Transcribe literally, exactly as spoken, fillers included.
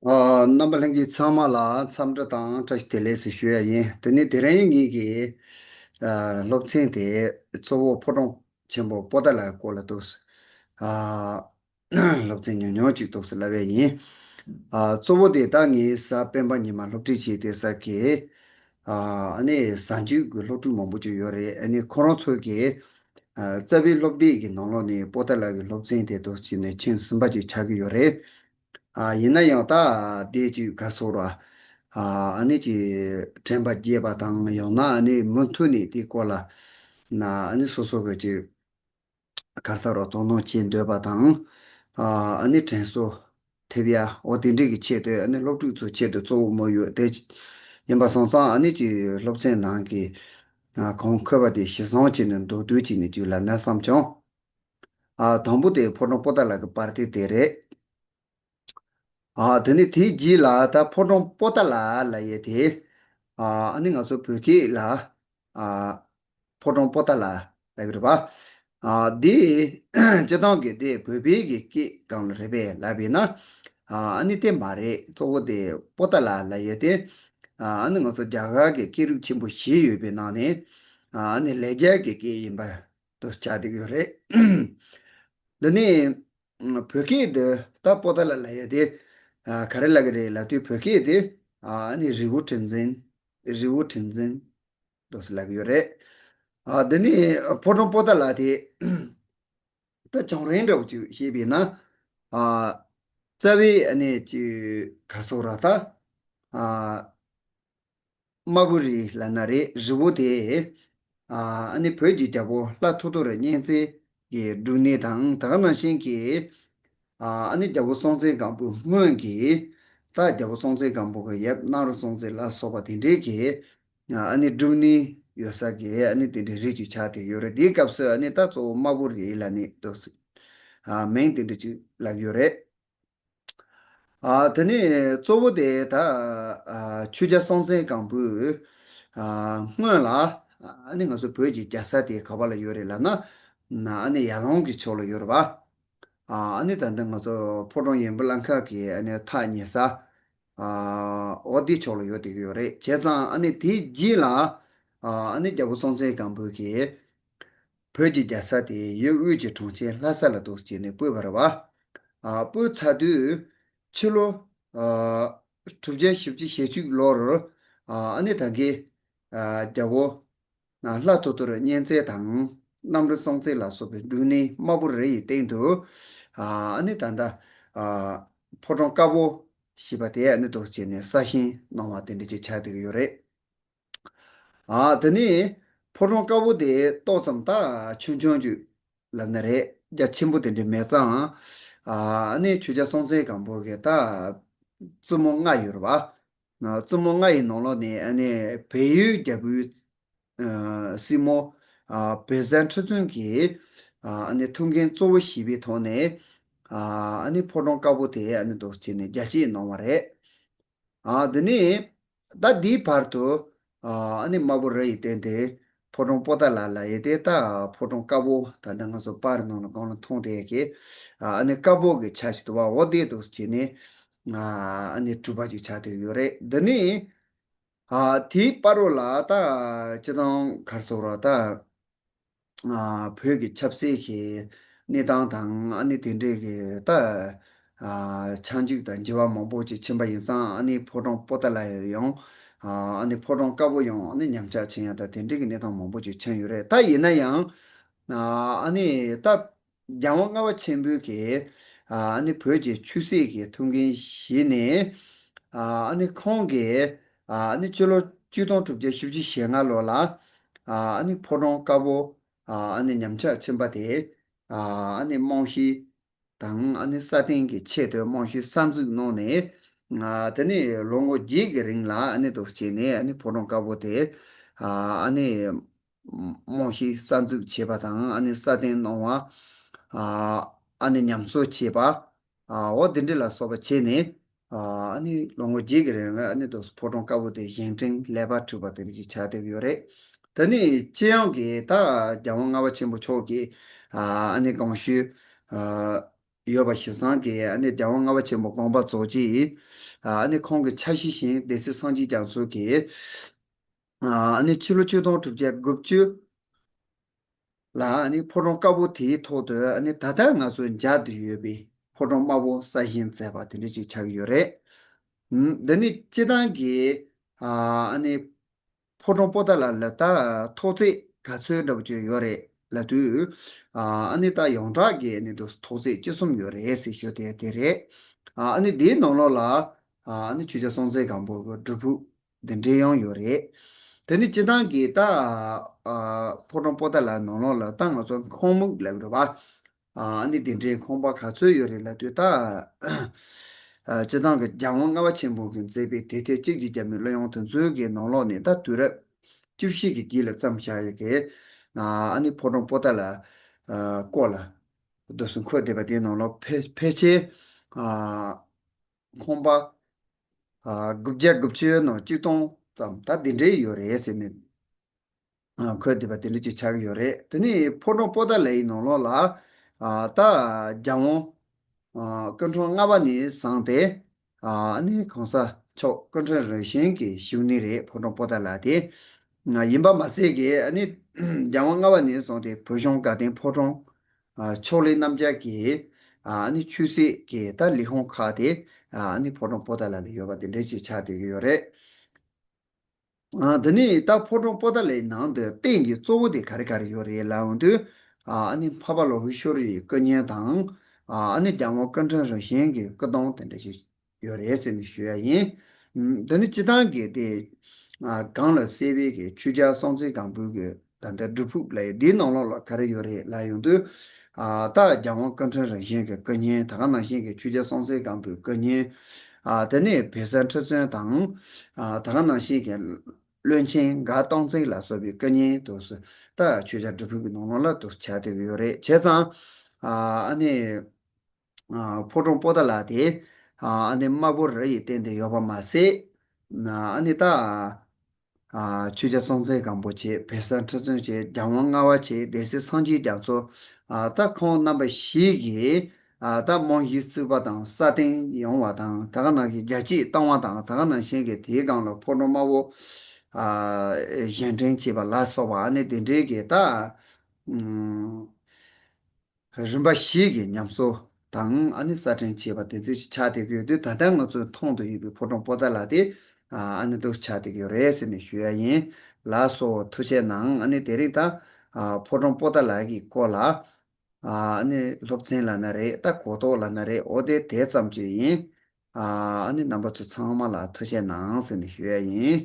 ཨ། རྣམ་པ་ལྷན་རྒྱས་ཚང་མ་ལ་འཚམས་འདྲི་དང་བཀྲ་ཤིས་བདེ་ལེགས་སུ་ཞུ་ཡ་ཡིན། དེ་ནས་དེ་རིང་ངེད་ཀྱི་ཨ་སློབ་ཚན་དེ་གཙོ་བོ་ཕོ་བྲང་ཆེན་པོ་པོ་ཏཱ་ལའི་སྐོར་ལ་འདུག་ཨ། སློབ་ཚན་ཉུང་ཉུང་ཅིག་འདུག་ལབ་ཡ་ཡིན། ཨ། གཙོ་བོ་དེ་ད་ངས་གཟའ་སྤེན་པ་ཉི་མ་སློབ་ཁྲིད་བྱས་དེ་ས་གི་ཨ་ནི་གཟའ་མཇུག་གི་སློབ་ཕྲུག་མང་པོ་ཅིག་ཡོད་རེད། ཨ་ནི་ཁོ་རང་ཚོ་གི་ཨ་རྩ་བའི་སློབ་དེབ་ཀྱི་ནང་ལོགས་ནས་པོ་ཏཱ་ལའི་གི་སློབ་ཚན་དེ་ཚོ་བྱས་ནས་ཁྱོན་གསུམ་པ་ཅིག་ཆགས་ཀྱི་ཡོད་རེད། ཨ། ཡིན་ན་ཡང་ད་དེ་ཅིག་ག་རེ་ཟེར་དགོས་རེད། ཨ་ཨ་ནི་ཅིག་དྲན་པ་རྒྱས་པ་དང་ཡང་ན་ཨ་ནི་མུ་མཐུད་ནས་དེའི་སྐོར་ལ་ན་ཨ་ནི་སོ་སོ་གི་ཅིག་ག་རེ་ཟེར་དགོས་རེད། དོ་སྣང་བྱེད་འདོད་པ་དང་། ཨ་ཨ་ནི་དྲན་གསོ་ཐེབས་ཡ་འོ་དེ་འདྲའི་གི་ཆེད་དུ་ཨ་ནི་སློབ་ཕྲུག་ཚོའི་ཆེད་དུ་གཙོ་བོ་མོ་ཡོད་དེ། ཡིན་པ་སོང་ཙང་ཨ་ནི་ཅིག་སློབ་ཚན་ནང་གི་ཨ་གོང་འཁོད་པ་དེ་ཞིབ་སང་བྱས་ནས་མདོར་བསྡུས་བྱས་ནས་ཅིག་ལབ་ན་བསམ་བྱུང་། ཨ། དང་པོ་དེ་ཕོ་བྲང་པོ་ཏཱ་ལ་གི་པར་དེ་དེ་རེད། ཨ། དེ་ནས་དེའི་རྗེས་ལ་ད་ཕོ་བྲང་པོ་ཏཱ་ལ་ལབ་ཡས་དེ། ཨ། ཨ་ནི་ང་ཚོ་བོད་སྐད་ལ། ཨ། ཕོ་བྲང་པོ་ཏཱ་ལ་ལབ་ཀྱི་རེད་པ། ཨ། འདི་སྤྱིར་བཏང་གི་དེ་བོད་པའི་གི་སྐད་སྒང་ལ་རེད་པས་ལབ་པས་ན། ཨ། ཨ་ནི་དེ་མ་རེད། གཙོ་བོ་དེ་པོ་ཏཱ་ལ་ལབ་ཡས་དེ། ཨ། ཨ་ནི་ང་ཚོ་རྒྱ་གར་གི་སྐད་རིགས་ཆེན་པོ་བཞི་ཡོད་པའི་ནང་ནས། ཨ། ཨ་ནི་ལེགས་སྦྱར་གྱི་སྐད་ཡིན་པ་དུ་ཆགས་བསྡད་ཀྱི་ཡོད་རེད། འདི་ནི་བོད་སྐད་འདི་ད་པོ་ཏཱ་ལ་ལབ་ཡ་དེ། ཨ། ག་རེ་ལབ་ཀྱི་རེད་ལབ་དུས་བོད་སྐད་དེ། ཨ། ཨ་ནི་རི་བོ་ཊེན་ཛན། རི་བོ་ཊེན་ཛན་འདུག་སེ་ལབ་ཀྱི་ཡོད་རེད། ཨ། འདི་ནི་ཕོ་བྲང་པོ་ཏཱ་ལ་དེ་ད་བྱུང་རིམ་འདྲ་བོ་ཅིག་བཤད་པས་ན། ཨ། རྩ་བའི་ཨ་ནི་ཅིག་ག་རེ་ཟེར་དགོས་རེད་ད། ཨ། དམར་པོ་རི་ལབ་ན་རེད། རི་བོ་དེ། ཨ་ནི་བོད་ཀྱི་རྒྱལ་པོ་ལྷ་ཐོ་ཐོ་རི་གཉན་བཙན་གྱི་སྒྲུབ་གནས་དང་དེ་ག་ནང་བཞིན་གྱི། ཨ་ནི་རྒྱལ་པོ་སྲོང་བཙན་སྒམ་པོའི་སྔོན་གྱི། ད་རྒྱལ་པོ་སྲོང་བཙན་སྒམ་པོ་གི་ཡབ་གནམ་རི་སྲོང་བཙན་ལ་སོགས་པ་དེ་འདྲའི་གི། ཨ་ནི་སྒྲུབ་གནས་ཡོད་ས་གི་ཨ་ནི་དེ་འདྲའི་རི་ཅིག་ཆགས་བསྡད་ཡོད་རེད། དེའི་སྐབས་སུ་ཨ་ནི་ད་གཙོ་བོ་དམར་པོ་རི་ལབ་ནས་འདུག་སེ། ཨ། མིང་དེ་འདྲ་ཅིག་ལབ་ཡོད་རེད། ཨ། དེ་ནས་གཙོ་བོ་དེ་ད། ཨ། ཆོས་རྒྱལ་སྲོང་བཙན་སྒམ་པོའི། ཨ། སྔོན་ལ། ཨ་ནི་ང་ཚོ་བོད་ཀྱི་རྒྱལ་ས་དེ་ག་པ་ལ་ཡོད་རེད་ལབ་ན། ཨ་ནི་ཡར་ཀླུང་གི་ཕྱོགས་ལ་ཡོད་རེད་པ། ཨ་ནི་ད་ལྟ་ང་ཚོ་ཕོ་བྲང་ཡོན་འབུལ་གླིང་ཁ་གི་ཨ་ནི་ཐག་ཉེ་ས། ཨ། འོ་དེའི་ཕྱོགས་ལ་ཡོད་བསྡད་ཀྱི་ཡོད་རེད། བྱས་ཙང་ཨ་ནི་དེའི་རྗེས་ལ། ཨ་ནི་རྒྱལ་པོ་སྲོང་བཙན་སྒམ་པོ་གིས། བོད་ཀྱི་རྒྱལ་ས་དེ་ཡུལ་དབུས་ཀྱི་གྲོང་ཁྱེར་ལྷ་ས་ལ་འདུག་སེ་བྱས་ནས་སྤོས་པ་རེད་པ། ཨ། སྤོས་ཚར་དུས་ཕྱི་ལོ། ཨ། དྲུག་བརྒྱ་བཞི་བཅུ་ཞེ་གཅིག་ལོར། ཨ། ཨ་ནི་ད་གིན། ཨ། རྒྱལ་པོ་ལྷ་ཐོ་ཐོ་རི་གཉན་བཙན་དང་གནམ་རི་སྲོང་བཙན་ལ་སོགས་པའི་སྒྲུབ་གནས་དམར་པོ་རི་ཡི་སྟེང་དུ། ཨ་ནི་ད་ལྟ། ཨ། ཕོ་བྲང་དཀར་པོ་ཞེས་པ་དེ་ཨ་ནི་འདུག་སེ་བྱས་ནས་གསར་བཞེངས་གནང་བ་དེ་འདྲ་ཅིག་ཆགས་བསྡད་ཀྱི་ཡོད་རེད། ཨ། དེ་ནས་ཕོ་བྲང་དཀར་པོ་དེ་ཏོག་ཙམ་ད་ཆུང་ཆུང་ཅིག་ལབ་ན་རེད། རྒྱ་ཆེན་པོ་དེ་འདྲ་མེད་ཙང་། ཨ་ནི་ཆོས་རྒྱལ་སྲོང་བཙན་སྒམ་པོ་གི་ད་བཙུན་མོ་ལྔ་ཡོད་རེད་པ། བཙུན་མོ་ལྔ་ཡི་ནང་ལོགས་ནས་ཨ་ནི་བལ་ཡུལ་རྒྱལ་པོའི་སྲས་མོ། ཨ། བེ་ཟན་ཁྲི་བཙུན་གྱིས། ཨ་ནི་ཐུགས་འགན་གཙོ་བོ་བཞེས་པའི་ཐོག་ནས། ཨ་ནི་ཕོ་བྲང་དཀར་པོ་དེ་ཨ་ནི་འདུག་སེ་བྱས་ནས་རྒྱ་སྐྱེད་གནང་བ་རེད། ཨ། དེ་ནས་ད་འདིའི་བར་དུ། ཨ་ནི་དམར་པོ་རི་ཡི་སྟེང་དེ་ཕོ་བྲང་པོ་ཏཱ་ལ་ལབ་ཡས་དེ་ད་ཕོ་བྲང་དཀར་པོ་ད་ལྟ་ང་ཚོ་པར་ནང་ལ་སྒང་ལ་མཐོང་བསྡད་ཀྱི། ཨ་ནི་དཀར་པོ་གི་ཆ་ཞིག་འདུག་པ། འོ་དེ་འདུག་སེ་བྱས་ནས། ཨ་ནི་གྲུབ་པ་ཅིག་ཆགས་བསྡད་ཡོད་རེད། འདི་ནི། ཨ། དེའི་བར་རོ་ལ་ད་སྤྱིར་བཏང་ག་རེ་ཟེར་དགོས་རེད་ད། ཨ། བོད་ཀྱི་ཆབ་སྲིད་ཀྱི་གནས་སྟངས་དང་ཨ་ནི་དེ་འདྲའི་གི་ད། ཨ། ཆག་འཇིག་དང་འགྱུར་བ་མང་པོ་ཅིག་ཕྱིན་པ་ཡིན་ཙང་། ཨ་ནི་ཕོ་བྲང་པོ་ཏཱ་ལ་ཡང་། ཨ་ནི་ཕོ་བྲང་དཀར་པོ་ཡང་ཨ་ནི་ཉམས་ཆག་ཕྱིན་ཡ་ད་དེ་འདྲའི་གི་གནས་སྟངས་མང་པོ་ཅིག་ཕྱིན་ཡོད་རེད། ད་ཡིན་ན་ཡང་། ཨ་ནི་ད་རྒྱལ་དབང་ལྔ་པ་ཆེན་པོའི་གི། ཨ་ནི་བོད་ཀྱི་ཆོས་སྲིད་ཀྱི་ཐུགས་འགན་བཞེས་ནས། ཨ་ནི་ཁོང་གིས། ཨ་ནི་སྤྱི་ལོ་ཆིག་སྟོང་དྲུག་བརྒྱ་བཞི་བཅུ་ཞེ་ལྔ་ལོ་ལ། ཨ་ནི་ཕོ་བྲང་དཀར་པོ། ཨ་ནི་ཉམས་ཆག་ཕྱིན་པ་དེ། ཨ་ནི་རྨང་གཞི་དང་ཨ་ནི་སྲ་བརྟན་གྱི་ཆེད་དུ་རྨང་གཞི་གསར་འཛུགས་གནང་ནས། ཨ། དེ་ནས་ལོ་ངོ་བརྒྱད་ཀྱི་རིང་ལ་ཨ་ནི་འདུག་སེ་བྱས་ནས་ཨ་ནི་ཕོ་བྲང་དཀར་པོ་དེ། ཨ་ནི་རྨང་གཞི་གསར་འཛུགས་བྱས་པ་དང་ཨ་ནི་སྲ་བརྟན་གནང་བ། ཨ་ནི་ཉམས་གསོ་བྱས་པ། ཨ། འོ་དེ་འདྲ་ལ་སོགས་པ་བྱས་ནས། ཨ་ནི་ལོ་ངོ་བརྒྱད་ཀྱི་རིང་ལ་ཨ་ནི་འདུག་སེ་ཕོ་བྲང་དཀར་པོ་དེ་བཞེངས་སྐྲུན་ལེགས་པར་གྲུབ་པ་དེ་འདྲ་ཅིག་ཆགས་བསྡད་ཀྱི་ཡོད་རེད། དེ་ནས་སྤྱི་ཡོངས་ཀྱི་ད་རྒྱལ་དབང་ལྔ་པ་ཆེན་པོ་མཆོག་གིས། ཨ་ནི་གོང་ཞུས། ཨ། ཡོད་པ་ཞིག་བཟང་གི་ཨ་ནི་རྒྱལ་དབང་ལྔ་པ་ཆེན་པོ་དགོངས་པ་རྫོགས་རྗེས། ཨ་ནི་ཁོང་གི་ཕྱག་བཞེས་བཞིན་སྡེ་སྲིད་སངས་རྒྱས་རྒྱ་མཚོ་གིས། ཨ་ནི་ཕྱི་ལོ་ཆིག་སྟོང་དྲུག་བརྒྱ་དགུ་བཅུ་ལ་ཨ་ནི་ཕོ་བྲང་དཀར་པོ་དེའི་ཐོག་ཏུ་ཨ་ནི་ད་ལྟ་ང་ཚོ་མཇལ་དུ་ཡོད་པའི་ཕོ་བྲང་དམར་པོ་གསར་བཞེངས་མཛད་པ་དེ་འདྲ་ཅིག་ཆགས་ཀྱི་ཡོད་རེད། ཨུམ། འདི་ནི་སྤྱིར་བཏང་གི་ཨ་ནི་ཕོ་བྲང་པོ་ཏཱ་ལ་ལ་ད་ཐོག་བརྩེགས་ག་ཚོད་འདྲ་པོ་ཅིག་ཡོད་རེད་ལབ་དུས། ཨ་ནི་ད་ཡོངས་གྲགས་ཀྱི་ནི་དུ་ཐོག་བརྩེགས་བཅུ་གསུམ་ཡོད་རེད་ཟེར་ཞུ་དེ་དེ་རེད། ཨ་ནི་དེའི་ནང་ལོགས་ལ་ཨ་ནི་ཆོས་རྒྱལ་སྲོང་བཙན་སྒམ་པོ་གི་སྒྲུབ་ཕུག་འདི་འདྲའི་ཡང་ཡོད་རེད། དེ་ནི་སྤྱིར་བཏང་གི་ད་ཕོ་བྲང་པོ་ཏཱ་ལ་ནང་ལོགས་ལ་ད་ང་ཚོ་ཁང་མིག་ལབ་རེད་པ། ཨ་ནི་དེ་འདྲའི་ཁང་པ་ག་ཚོད་ཡོད་རེད་ལབ་དུས་ད། ཨ་སྤྱིར་བཏང་གི་རྒྱལ་དབང་ལྔ་པ་ཆེན་པོ་གིས་མཛད་པའི་དེབ་ཐེར་གཅིག་གཅིག་བརྒྱ་མའི་གླུ་དབྱངས་དེ་ཚོའི་གི་ནང་ལོགས་ནས་ད་དུས་རབས་བཅུ་བཞི་གི་རྗེས་ལ་བརྩམས་བཞག་ཡོད་གི། ཨ་ནི་ཕོ་བྲང་པོ་ཏཱ་ལ་སྐོར་ལ་འདུག་སེ་འཁོད་བསྡད་པ་དེའི་ནང་ལོགས་ཕལ་ཕལ་ཆེར་ཨ་ཁང་པ་ཨ་དགུ་བརྒྱ་དགུ་བཅུའི་ནང་གཅིག་སྟོང་ཙམ་ད་དེ་འདྲའི་ཡོད་རེད་ཟེར་ནས། ཨ་འཁོད་བསྡད་པ་དེ་འདྲ་ཅིག་ཆགས་ཀྱི་ཡོད་རེད། དེ་ནས་ཕོ་བྲང་པོ་ཏཱ་ལའི་ནང་ལོགས་ལ་ཨ་ད་རྒྱལ་དབང་ཨ་སྐུ་ཕྲེང་ལྔ་པ་ནས་བཟུང་སྟེ་ཨ་ནི་གོང་ས་མཆོག་སྐུ་ཕྲེང་རིམ་བྱོན་གྱི་བཞུགས་གནས་རེད། ཕོ་བྲང་པོ་ཏཱ་ལ་དེ་ཡིན་པ་མ་ཟད་ཀྱི་ཨ་ནི་རྒྱལ་དབང་ལྔ་པ་ནས་བཟུང་སྟེ་བོད་གཞུང་དགའ་ལྡན་ཕོ་བྲང་ཨ་ཕྱོགས་ལས་རྣམ་རྒྱལ་གྱི་ཨ་ནི་ཆོས་སྲིད་ཀྱི་ད་ལས་ཁུངས་ཁག་དེ་ཨ་ནི་ཕོ་བྲང་པོ་ཏཱ་ལ་ལ་ཡོད་པ་དེ་འདྲ་ཅིག་ཆགས་བསྡད་ཀྱི་ཡོད་རེད། ཨ་འདི་ནི་ད་ཕོ་བྲང་པོ་ཏཱ་ལའི་ནང་དུ་རྟེན་གྱི་གཙོ་བོ་དེ་ག་རེ་ག་རེ་ཡོད་རེད་ལབ་ཡོང་དུས། ཨ་ནི་འཕགས་པ་ལོ་ཀེ་ཤྭ་ར་ཡི་སྐུ་བརྙན་དང་། ཨ་ནི་རྒྱལ་དབང་སྐུ་ཕྲེང་རིམ་བྱོན་གྱི་སྐུ་གདུང་དེ་འདྲ་ཞིག་ཡོད་རེད་ཟེར་ནས་ཞུ་ཡ་ཡིན། འདི་ནི་སྤྱིར་བཏང་གི་དེ་གངས་ལ་གསལ་བའི་གི་ཆོས་རྒྱལ་སྲོང་བཙན་སྒམ་པོའི་གི་ད་ལྟ་སྒྲུབ་ཕུག་ལ་ཡོད། འདིའི་ནང་ལོགས་ལ་ག་རེ་ཡོད་རེད་ལབ་ཡོང་དུས། ཨ་ད་རྒྱལ་དབང་སྐུ་ཕྲེང་རིམ་བྱོན་གྱི་སྐུ་བརྙན། ད་ག་ནང་བཞིན་གྱི་ཆོས་རྒྱལ་སྲོང་བཙན་སྒམ་པོའི་སྐུ་བརྙན། ཨ་དེ་ནས་བལ་བཟའ་ཁྲི་བཙུན་དང་། ཨ་ད་ག་ནང་བཞིན་གྱི་བློན་ཆེན་མགར་སྟོང་བཙན་ལ་སོགས་པའི་སྐུ་བརྙན་དུ་ད་ཆོས་རྒྱལ་སྒྲུབ་ཕུག་གི་ནང་ལོགས་ལ་དུ་ཆགས་བསྡད་ཀྱི་ཡོད་རེད། བྱས་ཙང་ཨ་ནི་ཨ་ཕོ་བྲང་པོ་ཏཱ་ལ་དེ་ཨ་ནི་དམར་པོ་རི་ཡི་སྟེང་དུ་ཡོད་པ་མ་ཟད། ཨ་ནི་ད་ཨ་ཆོས་རྒྱལ་སྲོང་བཙན་སྒམ་པོ་བྱས། བལ་བཟའ་ཁྲི་བཙུན་བྱས། རྒྱལ་དབང་ལྔ་པ་བྱས། སྡེ་སྲིད་སངས་རྒྱས་རྒྱ་མཚོ། ཨ་ད་ཁོང་རྣམ་པ་བཞི་གིས་ཨ་ད་རྨང་གཞི་བཙུགས་པ་དང་། སྲ་བརྟན་ཡོང་བ་དང་། ད་ག་ནང་བཞིན་རྒྱ་སྐྱེད་བཏང་བ་དང་། ད་ག་ནང་བཞིན་གྱི་དེའི་སྒང་ལ་ཕོ་བྲང་དམར་པོ་ཨ་བཞེངས་སྐྲུན་བྱས་པ་ལ་སོགས་པ། ཨ་ནི་དེ་འདྲའི་གི་ད་ཨུམ། རིམ་པ་བཞི་གི་ཉམས་གསོ་དང་། ཨ་ནི་གསར་སྐྲུན་བྱས་པ་དེ་ཚོ་ཆགས་བསྡད་ཀྱི་ཡོད་དུས། ད་ལྟ་ང་ཚོས་མཐོང་དུ་ཡོད་པའི་ཕོ་བྲང་པོ་ཏཱ་ལ་དེ་ཨ་ནི་འདུག་ཆགས་བསྡད་ཀྱི་ཡོད་རེད་ཟེར་ནས་ཞུ་ཡ་ཡིན། ལགས་སོ། ཐུགས་རྗེ་གནང་། ཨ་ནི་དེ་རིང་ད་ཨ་ཕོ་བྲང་པོ་ཏཱ་ལ་གི་སྐོར་ལ་ཨ་ནི་སློབ་ཚན་ལབ་ན་རེད། ད་གོ་རྟོགས་ལབ་ན་རེད། འོ་དེ་དེ་ཙམ་ཅིག་ཡིན། ཨ་ནི་རྣམ་པ་ཚོ་ཚང་མ་ལ་ཐུགས་རྗེ་གནང་ཟེར་ནས་ཞུ་ཡ་ཡིན།